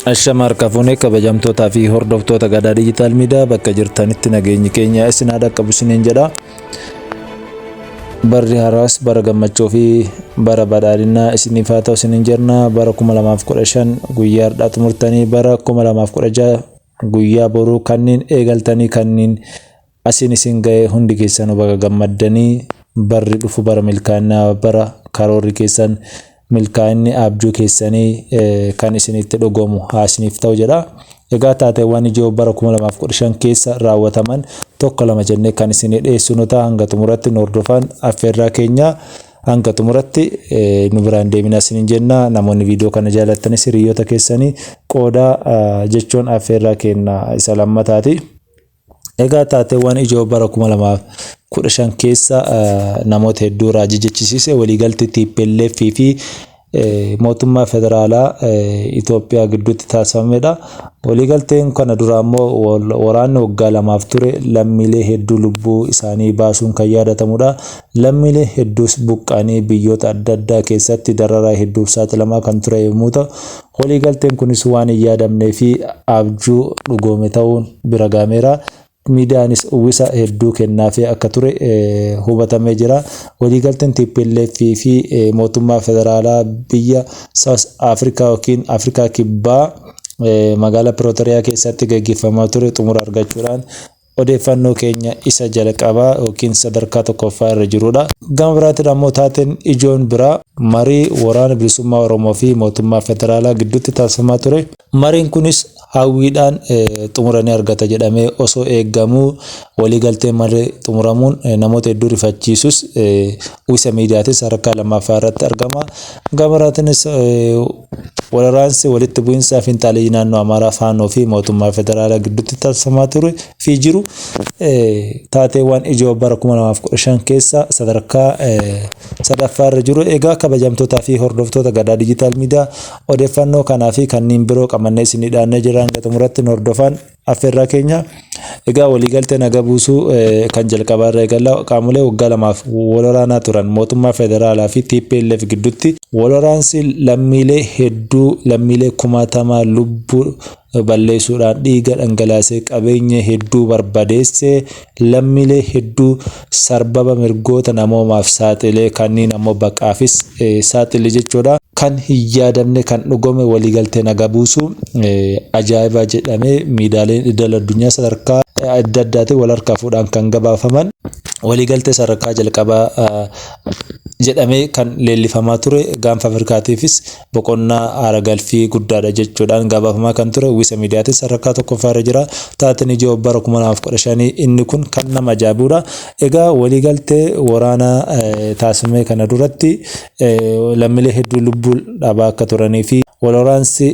Ashama harka fuune kabajamtootaa fi hordoftoota Gadaa Digital Media bakka jirtanitti nageenyi keenya isin haa dhaqqabu isiniin jedha. Barri haaraas bara gammachuu fi bara badhaadhinaa isiniif haa ta'u isiniin jenna. Bara 2015 guyyaa har'aa xumurtanii bara 2016 guyyaa boruu kanneen eegaltanii kanneen asiin isin ga'e hundi keessanuu baga gammaddanii barri dhufu bara milkaa'inaa bara karoorri keessan milkaa'inni abjuu keessanii kan isinitti dhugoomu haa isiniif ta'u jedha. Egaa taateewwan ijoo bara 2015 keessa raawwataman tokko lama jennee kan isinii dhiyeessinu ta'a hanga xumuratti nu hordofaan affeerraa keenya hanga xumuratti nu biraan deemina isiniin jenna. Namoonni viidiyoo kana jaalattanis hiriyoota keessanii qoodaa jechuun affeerraa keenya isa lammataati. Egaa taateewwan ijoo bara 2015 keessa namoota hedduu raajii jechisiise waliigaltee TPLF fi mootummaa federaalaa Itoophiyaa gidduutti taasifamedha. Waliigalteen kana dura ammoo waraanni waggaa lamaaf ture lammiilee hedduu lubbuu isaanii baasuun kan yaadatamudha. Lammiilee hedduus buqqa'anii biyyoota adda addaa keessatti dararaa hedduuf saaxilamaa kan ture yommuu ta'u, Waliigalteen kunis waan hin yaadamnee fi abjuu dhugoome ta'uun bira gahameera. Miidiyaanis uwwisa hedduu kennaafii akka ture hubatamee jira. Waliigalteen tplf fi mootummaa federaalaa biyya South Africa yookiin Afrikaa Kibbaa magaalaa Pirootoriyaa keessatti gaggeeffamaa ture xumura argachuudhaan odeeffannoo keenya isa jalqabaa yookiin sadarkaa tokkoffaa irra jirudha. Gama biraatiin ammoo taateen ijoon biraa marii Waraana Bilisummaa Oromoo fi mootummaa federaalaa gidduutti taasifamaa ture. Mariin kunis hawwiidhaan xumura ni argata jedhamee osoo eegamuu waliigalteen marii xumuramuun namoota hedduu rifachiisus uwwisa miidiyaatiin sadarkaa lammaffaa irratti argama. Gama biraatiinis Walwaraansi walitti bu'insa finxaaleyyii naannoo Amaaraa Faannoo fi mootummaa federaalaa gidduutti taasifamaa ture fi jiru taateewwan ijoo bara 2015 keessa sadarkaa sadaffaa irra jiru. Egaa kabajamtootaa fi hordoftoota Gadaa Digital Media odeeffannoo kanaa fi kanneen biroo qabannee isinii dhiyaannee jirra hanga xumuratti nu hordofaan affeerraa keenya. Egaa waliigaltee naga buusuu kan jalqabaa irra eegalla. Qaamolee waggaa lamaaf wal waraanaa turan mootummaa federaalaa fi TPLF gidduutti wal waraansi lammiilee hedduu lammiilee kumaatamaa lubbuu balleessuudhaan dhiiga dhangalaasee qabeenya hedduu barbadeessee lammiilee hedduu sarbaba mirgoota namoomaaf saaxilee kanneen ammoo baqaafis saaxile jechuudha. Kan hin yaadamne kan dhugome waliigaltee naga buusuu ajaa'ibaa jedhamee miidiyaaleen idil addunyaa sadarkaa adda addaatiin wal harkaa fuudhaan kan gabaafaman waliigaltee sadarkaa jalqabaa jedhamee kan leellifamaa ture gaanfa Afrikaatiifis boqonnaa aara galfii guddaadha jechuudhaan gabaafamaa kan ture uwwisa miidiyaatiin sadarkaa tokkoffaa irra jira. Taateen ijoo bara 2015 inni kun kan nama ajaa'ibudha. Egaa waliigaltee waraanaa taasifame kana duratti lammiilee hedduu lubbuu dhabaa akka turanii fi wal waraansi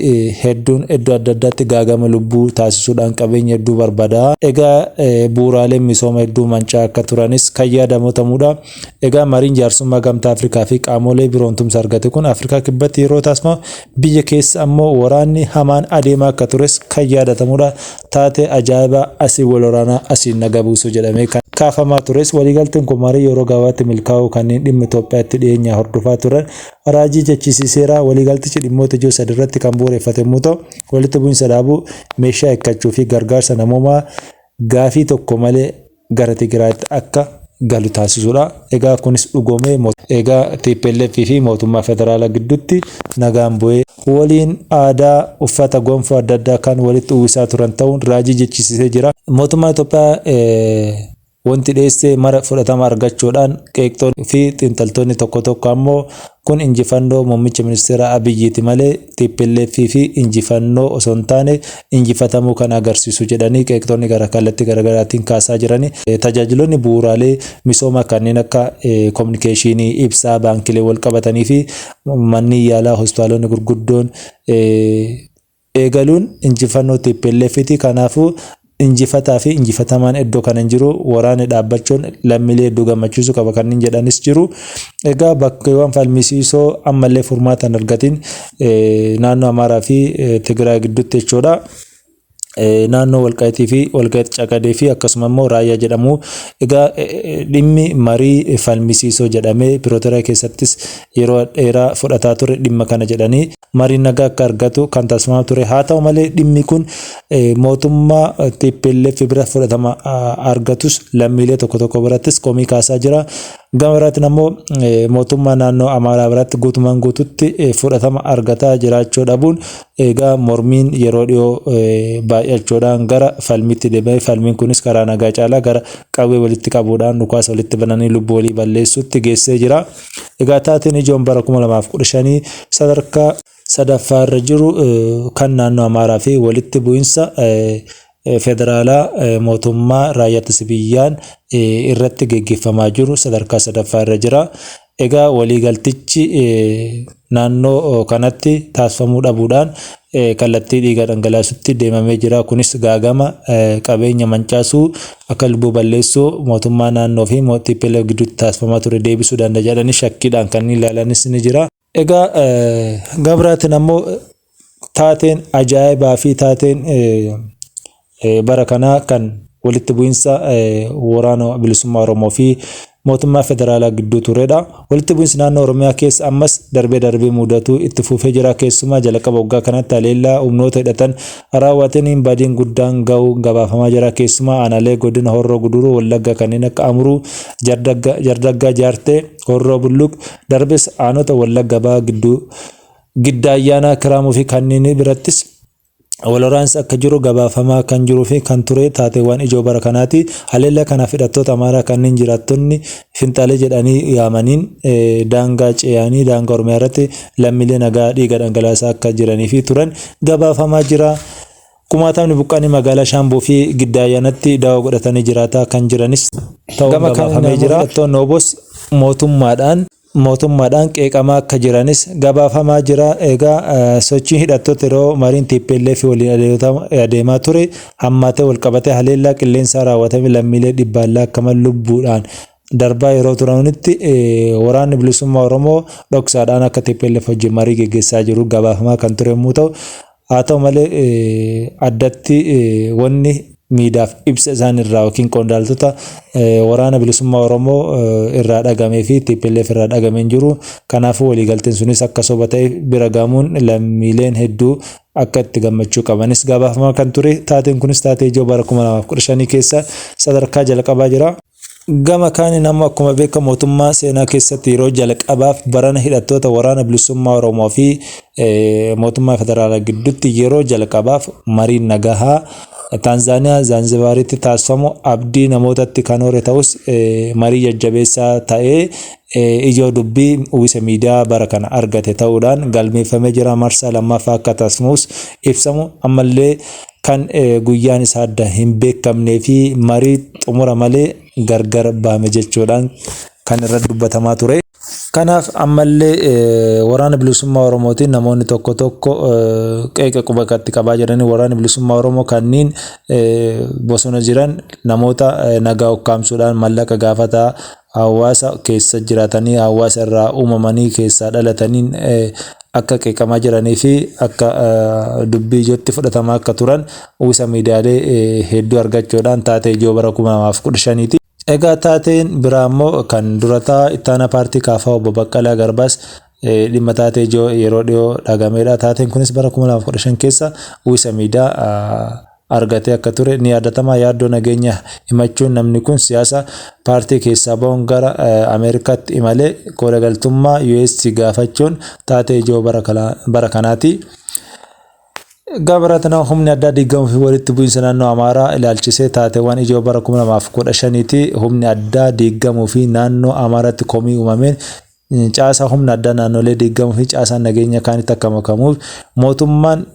hedduun iddoo adda addaatti gaagama lubbuu taasisuudhaan qabeenya hedduu barbadaa. Egaa bu'uuraaleen misooma hedduu manca'aa akka turanis kan yaadamatamudha. Egaa mariin jaarsummaa Gamtaa Afrikaa fi qaamolee biroon tumsa argate kun Afrikaa Kibbatti yeroo taasifamu biyya keessa ammoo waraanni hamaan adeemaa akka tures kan yaadatamudha. Taatee ajaa'ibaa asiin wal waraanaa asiin naga buusuu jedhamee kan kaafamaa tures waliigalteen kun marii yeroo gabaabaatti milkaa'uu kanneen dhimma Itoophiyaatti dhiyeenyaa hordofaa turan raajii jechisiiseera. Waliigaltichi dhimmoota ijoo sadiirratti kan bu'uureffate yommuu ta'u, walitti bu'iinsa dhaabuu, meeshaa hiikkachuu fi gargaarsa namoomaa gaafii tokko malee gara Tigraayitti akka galu taasisuudha. Egaa kunis dhugoomee egaa tplf fi mootummaa federaalaa gidduutti nagaan bu'ee waliin aadaa uffata gonfoo adda addaa kan walitti uwwisaa turan ta'uun raajii jechisiisee jira. Mootummaan Itoophiyaa wanti dhiyeesse mara fudhatama argachuudhaan qeeqxoonni fi xiinxaltoonni tokko tokko ammoo Kun injifannoo Muummicha Ministeeraa Abiyyiiti malee tplf fi injifannoo osoo hin taane injifatamuu kan agarsiisu jedhanii qeeqxonni gara kallattii garaagaraatiin kaasaa jirani. Tajaajiloonni bu'uuraalee misoomaa kanneen akka kominikeeshinii, ibsaa, baankilee walqabatanii fi manneen yaalaa hospitaalonni gurguddoon eegaluun injifannoo tplf ti. Kanaafuu injifataa fi injifatamaan iddoo kana hin jiru. Waraanni dhaabbachuun lammiilee hedduu gammachiisuu qaba kanneen jedhanis jiru. Egaa bakkeewwan falmisiisoo ammallee furmaata hin argatin naannoo Amaaraa fi Tigraay gidduutti jechuudha. Naannoo Walqaayitii fi Walqaayit Caqadee fi akkasuma immoo Raayyaa jedhamu. Egaa dhimmi marii falmisiisoo jedhamee Pirootoriyaa keessattis yeroo dheeraa fudhataa ture dhimma kana jedhanii. mariin nagaa akka argatu kan taasifamaa ture. Haa ta'u malee dhimmi kun mootummaa TPLF bira fudhatama argatus lammiilee tokko tokko birattis komii kaasaa jira. Gama biraatiin ammoo mootummaa naannoo Amaaraa biratti guutumaan guututti fudhatama argataa jiraachuu dhabuun egaa mormiin yeroo dhiyoo baay'achuudhaan gara falmiitti deemee falmiin kunis karaa nagaa caalaa gara qawwee walitti qabuudhaan dhukaasa walitti bananii lubbuu walii balleessuutti geessee jira. Egaa taateen ijoon bara 2015 sadarkaa sadaffaa irra jiru kan naannoo Amaaraa fi walitti bu'insa federaalaa mootummaa raayyaa ittisa biyyaan irratti geggeeffamaa jiru sadarkaa sadaffaa irra jira. Egaa waliigaltichi naannoo kanatti taasifamuu dhabuudhaan kallattii dhiiga dhangalaasutti deemamee jira. Kunis gaagama qabeenya mancaasuu akka lubbuu balleessuu mootummaa naannoo fi TPLF gidduutti taasifamaa ture deebisuu danda'a jedhanii shakkiidhaan kan ilaalanis ni jira. Egaa gama biraatiin ammoo taateen ajaa'ibaa fi taateen bara kanaa kan walitti bu'insa waraana bilisummaa Oromoo fi mootummaa federaalaa gidduu turedha. Walitti bu'insi naannoo Oromiyaa keessa ammas darbee darbee mudatu itti fufee jira. Keessumaa jalqaba waggaa kanatti haleellaa humnoota hidhatan raawwataniin badiin guddaan ga'uu gabaafamaa jira. Keessumaa aanaalee godina Horroo Guduruu Wallaggaa kanneen akka Amuruu, Jardaggaa Jaartee, Horroo Bulluq, darbes aanota Wallagga Bahaa gidduu Giddaa Ayyaanaa Kiraamuu fi kanneen birattis wal waraansi akka jiru gabaafamaa kan jiruu fi kan ture taateewwan ijoo bara kanaati. Haleellaa kanaaf hidhattoota Amaaraa kanneen jiraattonni finxaalee jedhanii yaamaniin daangaa ce'anii daangaa Oromiyaa irratti lammiilee nagaa dhiiga dhangalaasaa akka jiranii fi turan gabaafamaa jira. Kumaatamni buqqaanii magaalaa Shaambuu fi Giddaa Ayyaanatti dawoo godhatanii jiraataa kan jiranis ta'uun gabaafamee jira. Hidhattoonni Obos mootummaadhaan qeeqamaa akka jiranis gabaafamaa jira. Egaa sochiin hidhattoota yeroo mariin TPLF waliin adeemaa ture hammaatee wal qabatee haleellaa qilleensaa raawwatame lammiilee dhibbaan lakkaa'aman lubbuudhaan darbaa yeroo turanitti waraanni bilisummaa Oromoo dhoksaadhaan akka TPLF wajjin marii geggeessaa jiru gabaafamaa kan ture yommuu ta'u, haa ta'u malee addatti wanni miidiyaaf ibsa isaan irraa yookiin qondaaltota waraana bilisummaa Oromoo irraa dhagamee fi TPLF irraa dhagamee hin jiru. Kanaafuu waliigalteen sunis akka soba ta'e bira gamuun lammiileen hedduu akka itti gammachuu qabanis gabaafamaa kan ture. Taateen kunis taatee ijoo bara 2015 keessa sadarkaa jalqabaa jira. Gama kaaniin ammoo akkuma beekamu mootummaa seenaa keessatti yeroo jalqabaaf barana hidhattoota waraana bilisummaa Oromoo fi mootummaa federaalaa gidduutti yeroo jalqabaaf mariin nagahaa Taanzaaniyaa Zaanzibaaritti taasifamu abdii namootatti kan hore ta'us marii jajjabeessaa ta'ee ijoo dubbii uwwisa miidiyaa bara kana argate ta'uudhaan galmeeffamee jira. Marsaa lammaffaa akka taasifamus ibsamu ammallee kan guyyaan isaa adda hin beekamnee fi marii xumura malee gargar bahame jechuudhaan kan irratti dubbatamaa ture. Kanaaf ammallee waraana bilisummaa Oromootiin namoonni tokko tokko qeeqa quba itti qabaa jiranii waraana bilisummaa Oromoo kanneen bosona jiran namoota nagaa ukkaamsuudhaan mallaqa gaafataa hawaasa keessa jiraatanii hawaasa irraa uumamanii keessaa dhalataniin akka qeeqamaa jiranii fi akka dubbii ijootti fudhatamaa akka turan uwwisa miidiyaalee hedduu argachuudhaan taatee ijoo bara 2015ti. Egaa taateen biraa immoo kan durataa ittaanaa paartii KFO obbo Baqqalaa Garbaas dhimma taatee ijoo yeroo dhiyoo dhagameedha. Taateen kunis bara 2015 keessa uwwisa miidiyaa argatee akka ture ni yaadatama. Yaaddoo nageenya himachuun namni kun siyaasa paartii keessaa bahuun gara Ameerikaatti imalee koolagaltummaa US gaafachuun taatee ijoo bara kanaati. Gama humni addaa diigamuu fi walitti bu'iinsa naannoo Amaaraa ilaalchisee taateewwan ijoo bara 2015ti. Humni addaa diigamuu fi naannoo Amaaraatti komii uumameen caasaa humna addaa naannolee diigamuu fi caasaan nageenya kaanitti akka makamuuf mootummaan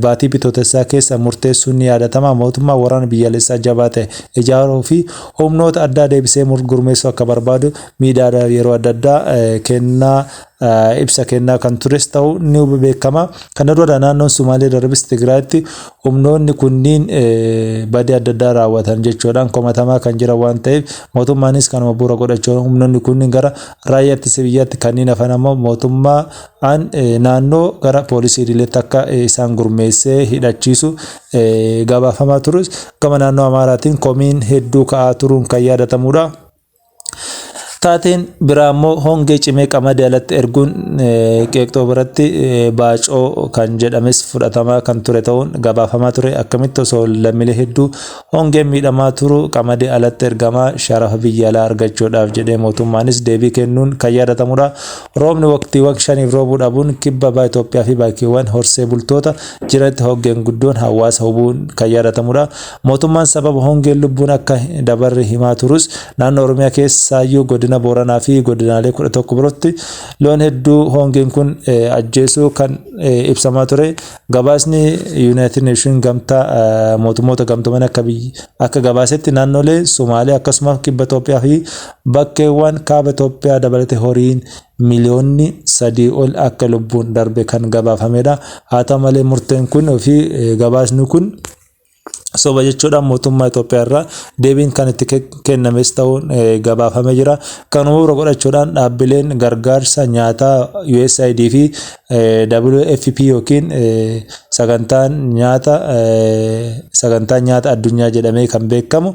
baatii bitootessaa keessa murteessuun ni yaadatama. Mootummaan waraana biyyaalessaa jabaa ta'e ijaaruu fi humnoota addaa deebisee gurmeessuu akka barbaadu miidiyaa yeroo adda addaa kennaa ibsa kennaa kan tures ta'uu ni beekama. Kana dura naannoon Sumaalee darbis Tigraayitti humnoonni kunniin badii adda addaa raawwatan jechuudhaan komatamaa kan jiran waan ta'eef mootummaanis kanuma bu'uura godhachuun humnoonni kunniin gara raayyaa ittisa biyyaatti kanneen hafan ammoo mootummaan naannoo gara poolisii idileetti akka isaan gurmeessee hidhachiisu gabaafamaa turus gama naannoo Amaaraatiin komiin hedduu ka'aa turuun kan yaadatamudha. Taateen biraa immoo hongee cimee qamadii alatti erguun qeeqxoo biratti baacoo kan jedhames fudhatamaa kan ture ta'uun gabaafamaa ture. Akkamitti osoo lammiilee hedduu hongeen miidhamaa turu qamadii alatti ergamaa sharafa biyya alaa argachuudhaaf jedhee mootummaanis deebii kennuun kan yaadatamudha. Roobni waqtiiwwan shaniif roobuu dhabuun kibba baha Itoophiyaa fi bakkeewwan horsee bultoota jiranitti hongeen guddoon hawaasa hubuun kan yaadatamudha. Mootummaan sababa hongeen lubbuun akka dabarre himaa turus naannoo Oromiyaa keessaayyuu godina Booranaa fi godinaalee 11 birootti loon hedduu hongeen kun ajjeesuu kan ibsamaa ture. Gabaasni United Nation gamtaa mootummoota gamtoomanii akka akka gabaasetti naannolee Sumaalee akkasumas kibba Itoophiyaa fi bakkeewwan kaaba Itoophiyaa dabalatee horiin miliyoonni 3 ol akka lubbuun darbe kan gabaafamedha. Haa ta'u malee murteen kun fi gabaasni kun soba jechuudhaan mootummaa Itoophiyaa irraa deebiin kan itti kennames ta'uun gabaafamee jira. Kanuma bira godhachuudhaan dhaabbileen gargaarsa nyaataa USAID fi WFP yookiin sagantaan nyaata sagantaan nyaata addunyaa jedhamee kan beekamu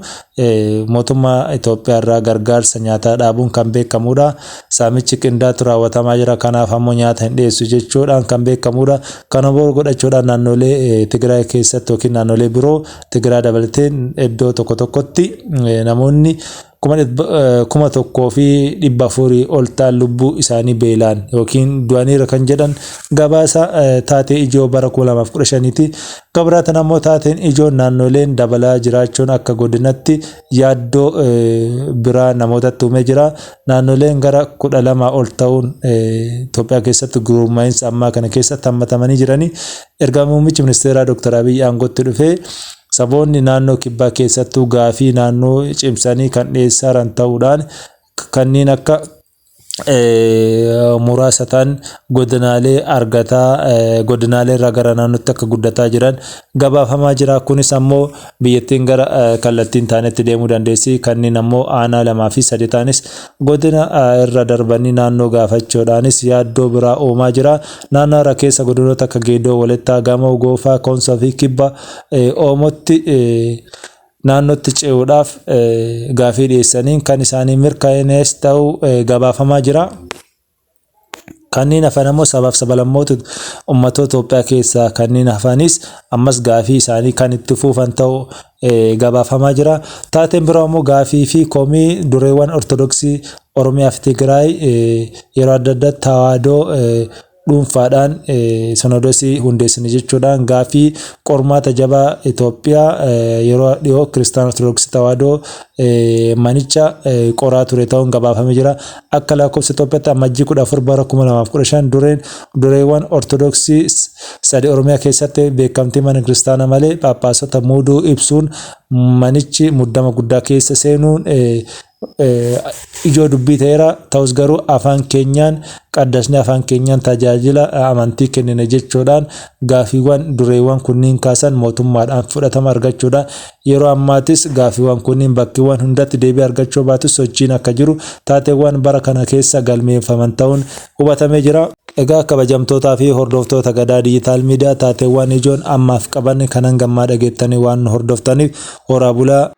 mootummaa Itoophiyaa irraa gargaarsa nyaataa dhaabuun kan beekamudha. Saamichi qindaatu raawwatamaa jira. Kanaaf ammoo nyaata hin dhiyeessu jechuudhaan kan beekamudha. Kana bira godhachuudhaan naannolee Tigraay keessatti yookiin naannolee biroo Tigraay dabalatee iddoo tokko tokkotti namoonni 1400 ol ta'an lubbuu isaanii beelaan yookiin du'aniira kan jedhan gabaasa taatee ijoo bara 2015ti. Gabraatan ammoo taateen ijoon naannoleen dabalaa jiraachuun akka godinatti yaaddoo biraa namootatti uumee jira. Naannoleen gara 12 ol ta'uun Itoophiyaa keessatti gurmaa'insa ammaa kana keessatti hammatamanii jiranii. Erga muummichi ministeeraa Dr. Abiy aangootti dhufee saboonni naannoo kibbaa keessattuu gaafii naannoo cimsanii kan dhiyeessaa jiran ta'uudhaan kanneen akka muraasa ta'an godinaalee argataa godinaalee irraa gara naannootti akka guddataa jiran gabaafamaa jira. Kunis ammoo biyyattiin gara kallattiin taanetti deemuu dandeessi. Kanneen ammoo aanaa 2 fi 3 ta'anis godina irra darbanii naannoo gaafachuudhaanis yaaddoo biraa uumaa jira. Naannoo irra keessa godinoota akka Geedoo, Walettaa, Gamoo, Goofaa, Koonsoo fi Kibba Oomotti naannootti ce'uudhaaf gaafii dhiyeessaniin kan isaanii mirkaa'ines ta'uu gabaafamaa jira. Kanneen hafan ammoo sabaaf sablammoota uummattoota Itoophiyaa keessaa kanneen hafanis ammas gaafii isaanii kan itti fufan ta'uu gabaafamaa jira. Taateen biroo ammoo gaafii fi komii dureewwan Ortodoksii Oromiyaa fi Tigraay yeroo adda addaatti tawaahidoo dhuunfaadhaan sinodosii hundeessine jechuudhaan gaafii qormaata jabaa Itoophiyaa yeroo dhiyoo Kiristaana Ortodoksii Tawaahidoo manicha qoraa ture ta'uun gabaafamee jira. Akka lakkoofsa Itoophiyaatti Amajjii 14 bara 2015 dureen dureewwan Ortodoksii sadi Oromiyaa keessatti beekamtii mana kiristaanaa malee Phaaphaasota muuduu ibsuun manichi muddama guddaa keessa seenuun ijoo dubbii ta'eera. Ta'us garuu afaan keenyaan qaddasnee afaan keenyaan tajaajila amantii kennine jechuudhaan gaafiiwwan dureewwan kunniin kaasan mootummaadhaan fudhatama argachuudha. Yeroo ammaatis gaafiiwwan kunniin bakkeewwan hundatti deebii argachuu baatus sochiin akka jiru taateewwan bara kana keessa galmeeffaman ta'uun hubatamee jira. Egaa kabajamtootaa fi hordoftoota Gadaa Diijitaal Miidiyaa taateewwan ijoon ammaaf qaban kanan gammaa dhageettanii waan nu hordoftaniif horaa bulaa.